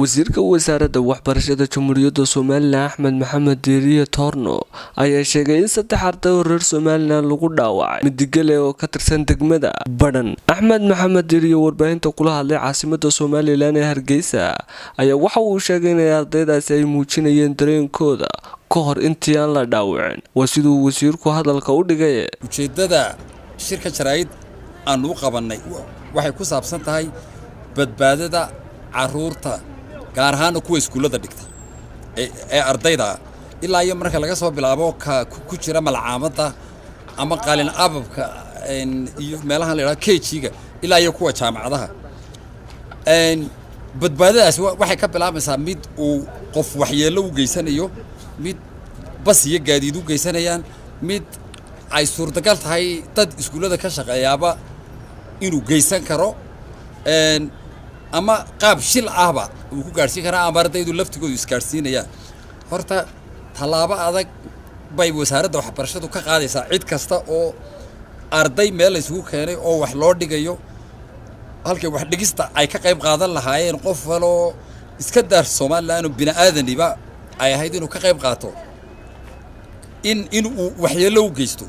Wasiirka Wasaaradda Waxbarashada Jamhuuriyadda Somalilan, Axmed Maxamed Diiriye Toorno, ayaa sheegay in saddex arday oo reer Somalilan lagu dhaawacay Midigale oo ka tirsan degmada Badhan. Axmed Maxamed Diiriye, warbaahinta kula hadlay caasimada Somalilan ee Hargeysa, ayaa waxa uu sheegay inay ardaydaasi ay muujinayeen dareenkooda ka hor intii aan la dhaawicin. Waa siduu wasiirku hadalka u dhigay. Ujeeddada shirka jaraa'id aanu u qabannay waxay ku saabsan tahay badbaadada carruurta, gaar ahaana kuwa iskuullada dhigta ee ardayda, ilaa iyo marka laga soo bilaabo ka ku jira malcaamadda ama qalin ababka iyo meelahan la yidhahdo KG-ga, ilaa iyo kuwa jaamacadaha. Badbaadadaasi waxay ka bilaabaysaa mid uu qof waxyeello u geysanayo, mid bas iyo gaadiid u geysanayaan, mid ay suurtagal tahay dad iskuullada ka shaqeeyaaba inuu geysan karo, ama qaab shil ahba uu ku gaadhsiin karaa, ama ardaydu laftigoodu isgaadhsiinayaan. Horta tallaabo adag bay wasaaradda waxbarashadu ka qaadaysaa cid kasta oo arday meel la isugu keenay oo wax loo dhigayo, halkay wax dhigista ay ka qayb qaadan lahaayeen. Qof waloo iska daar Somalilan oo bini aadaniba ay ahayd inuu ka qayb qaato, in uu waxyeello u geysto,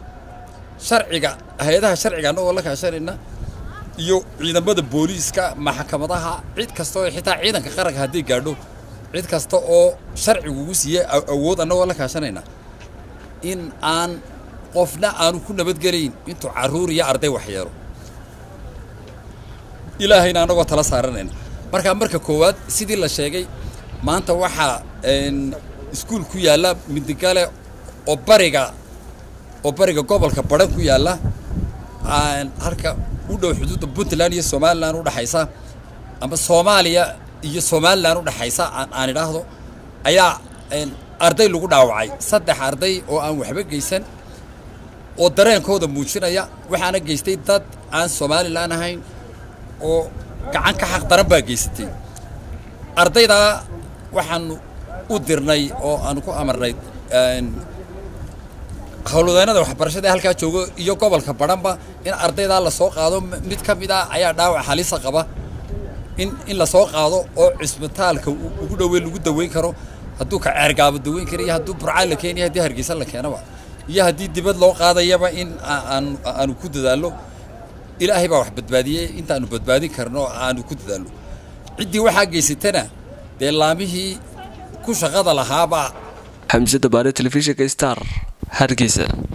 sharciga, hay-adaha sharciga annagoo la kaashanayna iyo ciidamada booliiska, maxkamadaha, cid kasta oo xitaa ciidanka qaranka hadday gaadho, cid kasta oo sharcigu ugu siiyey awood annagoo la kaashanayna, in aan qofna aanu ku nabadgelayn intuu carruur iyo arday waxyeelo. Ilaahayna annagoo tala saaranayna. Marka marka koowaad, sidii la sheegay, maanta waxaa iskuul ku yaalla Midigale oo bariga gobolka Badhan ku yaalla, halka u dhow xuduudda Puntland iyo Somalilan udhexaysa, ama Soomaaliya iyo Somalilan udhexaysa aan idhaahdo, ayaa arday lagu dhaawacay, saddex arday oo aan waxba geysan oo dareenkooda muujinaya. Waxaana geystay dad aan Somalilan ahayn oo gacan ka xaq daran baa geysatay. Ardaydaa waxaanu u dirnay oo aanu ku amarnay howlwadeennada waxbarashada ee halkaa joogo iyo gobolka Badhanba in ardaydaa lasoo qaado. Mid ka mid ah ayaa dhaawac halisa qaba, in lasoo qaado oo cisbitaalka ugu dhoweyn lagu daweyn karo, hadduu ka Ceergaabo daweyn kara iyo hadduu Burcaan la keenayo, haddii Hargeysa la keenaba iyo haddii dibad loo qaadayaba, in aanu ku dadaallo. Ilaahay baa wax badbaadiyey, intaanu badbaadin karno aanu ku dadaallo. Ciddii waxaa geysatana dee laamihii ku shaqada lahaabaa. Xamse Dabaare, Telefishinka Star, Hargeysa.